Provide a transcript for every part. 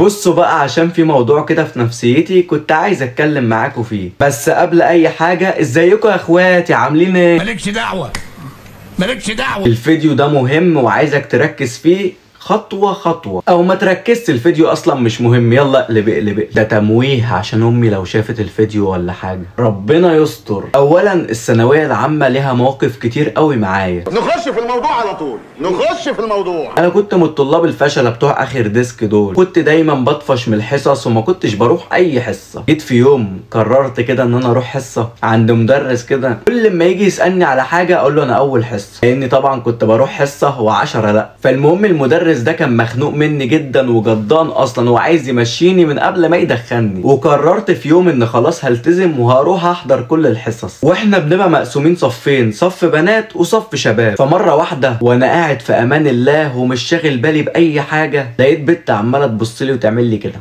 بصوا بقى، عشان في موضوع كده في نفسيتي كنت عايز اتكلم معاكم فيه. بس قبل اي حاجة، ازيكم يا اخواتي؟ عاملين ايه؟ مالكش دعوة، مالكش دعوة. الفيديو ده مهم وعايزك تركز فيه خطوة خطوة، او ما تركزش، الفيديو اصلا مش مهم. يلا اقلب اقلب، ده تمويه عشان امي لو شافت الفيديو ولا حاجة، ربنا يستر. اولا، الثانوية العامة ليها مواقف كتير قوي معايا. نخش في الموضوع على طول، نخش في الموضوع. انا كنت من الطلاب الفشلة بتوع اخر desk دول، كنت دايما بطفش من الحصص وما كنتش بروح اي حصة. جيت في يوم قررت كده ان انا اروح حصة عند مدرس كده، كل ما يجي يسألني على حاجة اقول له انا اول حصة، لاني طبعا كنت بروح حصة وعشرة لا. فالمهم المدرس ده كان مخنوق مني جدا وجدان اصلا وعايز يمشيني من قبل ما يدخلني. وقررت في يوم ان خلاص هلتزم وهروح احضر كل الحصص. واحنا بنبقى مقسومين صفين، صف بنات وصف شباب. فمره واحدة وانا قاعد في امان الله ومش شاغل بالي باي حاجة، لقيت بنت عماله تبص لي وتعمل لي كده.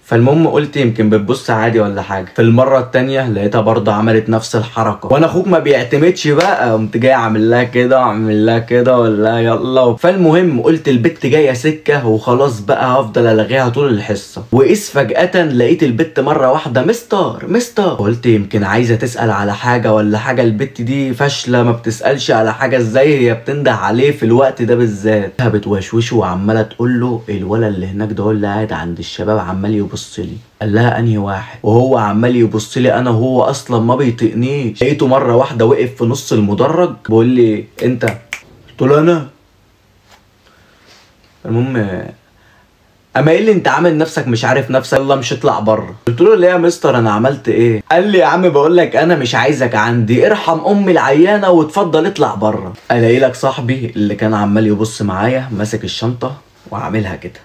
فالمهم قلت يمكن بتبص عادي ولا حاجة. في المرة التانية لقيتها برضه عملت نفس الحركة، وانا اخوك ما بيعتمدش بقى، قمت جاي عامل لها كده وعامل لها كده ولا يلا. فالمهم قلت البت جاية سكة وخلاص بقى، هفضل الغيها طول الحصة. واذ فجاة لقيت البت مرة واحدة مستر مستر. قلت يمكن عايزه تسال على حاجة ولا حاجة، البت دي فاشلة ما بتسالش على حاجة، ازاي هي بتنده عليه في الوقت ده بالذات؟ بتوشوشه وعماله تقول له الولد اللي هناك ده اللي قاعد عند الشباب عمال يبص لي. قال لها انهي واحد؟ وهو عمال يبص لي انا وهو اصلا ما بيطيقنيش. لقيته مرة واحدة وقف في نص المدرج بيقول لي انت؟ قلت له انا. المهم اما قال لي انت عامل نفسك مش عارف نفسك، يلا مش اطلع بره. قلت له ليه يا مستر انا عملت ايه؟ قال لي يا عم بقول لك انا مش عايزك عندي، ارحم امي العيانه واتفضل اطلع بره. الاقي لك صاحبي اللي كان عمال يبص معايا ماسك الشنطة وعاملها كده،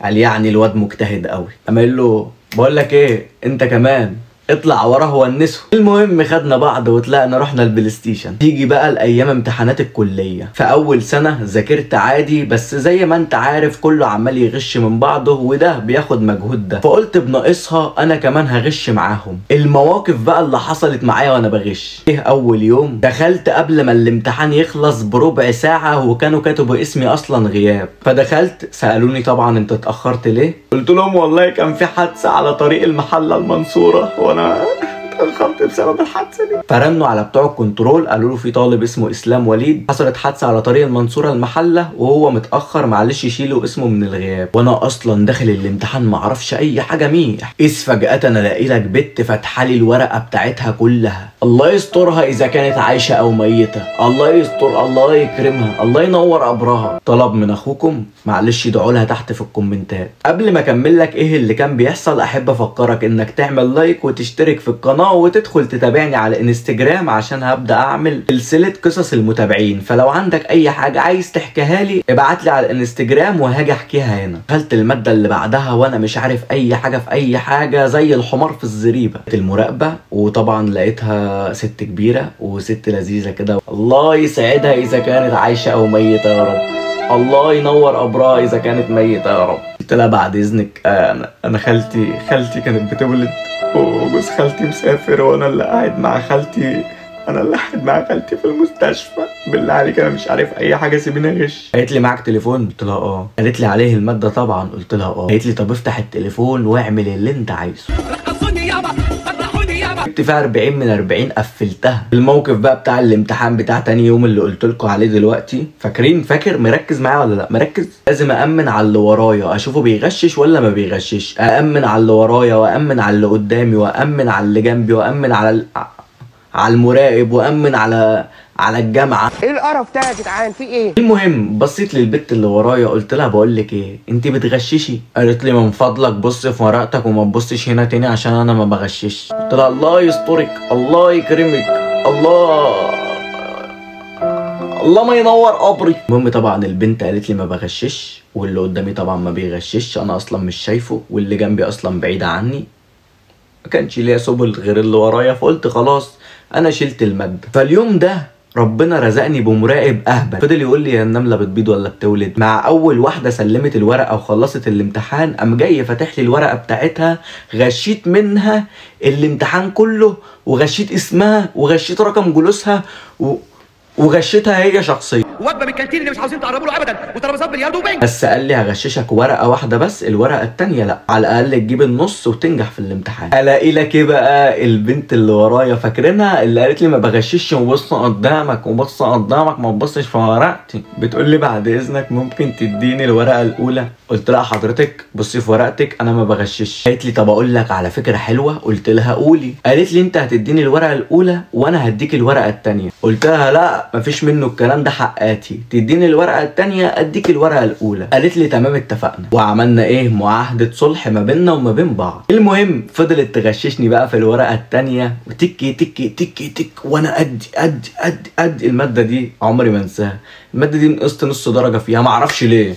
قال يعني الواد مجتهد قوي. قام قال له بقول لك ايه انت كمان اطلع وراه ونسه. المهم خدنا بعض وطلعنا رحنا ال PlayStation. تيجي بقى الايام امتحانات الكلية. في اول سنة ذاكرت عادي، بس زي ما انت عارف كله عمال يغش من بعضه وده بياخد مجهود ده، فقلت بناقصها انا كمان هغش معاهم. المواقف بقى اللي حصلت معايا وانا بغش، ايه اول يوم دخلت قبل ما الامتحان يخلص بربع ساعة وكانوا كاتبوا اسمي اصلا غياب. فدخلت سالوني طبعا انت اتاخرت ليه؟ قلت لهم والله كان في حادثه على طريق المحلة المنصورة وانا اتأخرت بسبب الحادثة دي. فرنوا على بتوع الكنترول قالوا له في طالب اسمه اسلام وليد حصلت حادثه على طريق المنصورة المحلة وهو متاخر، معلش يشيلوا اسمه من الغياب. وانا اصلا داخل الامتحان ما اعرفش اي حاجة ميح. اذ فجاة انا الاقي لك بت فاتحة لي الورقة بتاعتها كلها، الله يسترها اذا كانت عايشه او ميته، الله يستر، الله يكرمها، الله ينور قبرها. طلب من اخوكم معلش ادعوا لها تحت في الكومنتات. قبل ما اكمل لك ايه اللي كان بيحصل، احب افكرك انك تعمل like وتشترك في القناة وتدخل تتابعني على انستجرام عشان هبدا اعمل سلسلة قصص المتابعين. فلو عندك اي حاجة عايز تحكيها لي ابعت لي على الانستجرام وهاجي احكيها هنا. دخلت المادة اللي بعدها وانا مش عارف اي حاجة في اي حاجة، زي الحمار في الزريبه. المراقبة وطبعا لقيتها ست كبيرة وست لذيذة كده، الله يسعدها اذا كانت عايشه او ميته يا رب، الله ينور قبرها اذا كانت ميته يا رب. قلت لها بعد اذنك انا خالتي كانت بتولد وجوز خالتي مسافر وانا اللي قاعد مع خالتي، انا اللي قاعد مع خالتي في المستشفى، بالله عليك انا مش عارف اي حاجة سيبيني اغش. قالت لي معاك تليفون؟ قلت لها اه. قالت لي عليه المادة طبعا؟ قلت لها اه. قالت لي طب افتح التليفون واعمل اللي انت عايزه. جبت فيها 40 من 40، قفلتها. الموقف بقى بتاع الامتحان بتاع تاني يوم اللي قلت لكم عليه دلوقتي، فاكرين؟ فاكر؟ مركز معايا ولا لا؟ مركز؟ لازم أأمن على اللي ورايا، اشوفه بيغشش ولا ما بيغشش، أأمن على اللي ورايا وأأمن على اللي قدامي وأأمن على اللي جنبي وأأمن على على المراقب وأأمن على الجامعة. ايه القرف ده يا جدعان؟ في ايه؟ المهم بصيت للبت اللي ورايا قلت لها بقول لك ايه، انت بتغششي؟ قالت لي من فضلك بص في ورقتك وما تبصش هنا تاني عشان انا ما بغشش. قلت لها الله يسترك، الله يكرمك، الله ما ينور قبري. المهم طبعا البنت قالت لي ما بغشش، واللي قدامي طبعا ما بيغشش، انا اصلا مش شايفه، واللي جنبي اصلا بعيدة عني، ما كانش ليا سبل غير اللي ورايا، فقلت خلاص انا شلت المادة. فاليوم ده ربنا رزقني بمراقب اهبل، فضل يقول لي يا النملة بتبيض ولا بتولد. مع اول واحدة سلمت الورقة وخلصت الامتحان قام جاي فاتح لي الورقة بتاعتها، غشيت منها الامتحان كله وغشيت اسمها وغشيت رقم جلوسها وغشيتها هي شخصيا. وجبة من الكانتين اللي مش عاوزين تقربوا له ابدا، وترابيزات بلياردو وبنج. بس قال لي هغششك ورقة واحدة بس، الورقة الثانية لا، على الاقل تجيب النص وتنجح في الامتحان. الاقي لك ايه بقى البنت اللي ورايا فاكرينها اللي قالت لي ما بغششش وبص قدامك وبص قدامك ما تبصش في ورقتي، بتقول لي بعد اذنك ممكن تديني الورقة الاولى؟ قلت لها حضرتك بصي في ورقتك انا ما بغششش. قالت لي طب اقول لك على فكرة حلوة. قلت لها قولي. قالت لي انت هتديني الورقة الاولى وانا هديك الورقة الثانية. قلت لها لا مفيش منه الكلام ده، حقاتي تديني الورقة الثانية اديك الورقة الاولى. قالت لي تمام اتفقنا. وعملنا ايه؟ معاهدة صلح ما بيننا وما بين بعض. المهم فضلت تغششني بقى في الورقة الثانية وتكي تكي تكي تك، وانا ادي ادي ادي ادي. المادة دي عمري ما انساها، المادة دي نقصت نص درجه فيها معرفش ليه،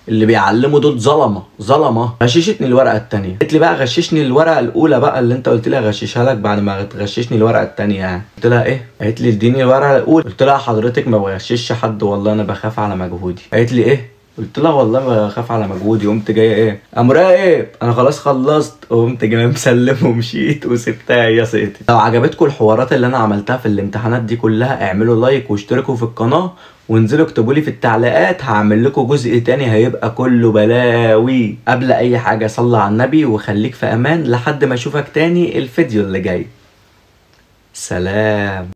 اللي بيعلموا دول ظلمه ظلمه. غششتني الورقة الثانية. قالت لي بقى غششني الورقة الاولى بقى اللي انت قلت لي اغششها لك بعد ما تغششني الورقة الثانية يعني. قلت لها ايه؟ قالت لي اديني الورقة الاولى. قلت لها حضرتك ما بغششش حد والله انا بخاف على مجهودي. قالت لي ايه؟ قلت لها والله ما بخاف على مجهودي. قمت جاية ايه؟ امرها ايه؟ انا خلاص خلصت. قمت جاي مسلم ومشيت وسبتها هي سقطت. لو عجبتكم الحوارات اللي انا عملتها في الامتحانات دي كلها اعملوا like واشتركوا في القناة وانزلوا اكتبوا لي في التعليقات، هعمل لكم جزء تاني هيبقى كله بلاوي. قبل اي حاجة صلي على النبي وخليك في امان لحد ما اشوفك تاني الفيديو اللي جاي. سلام.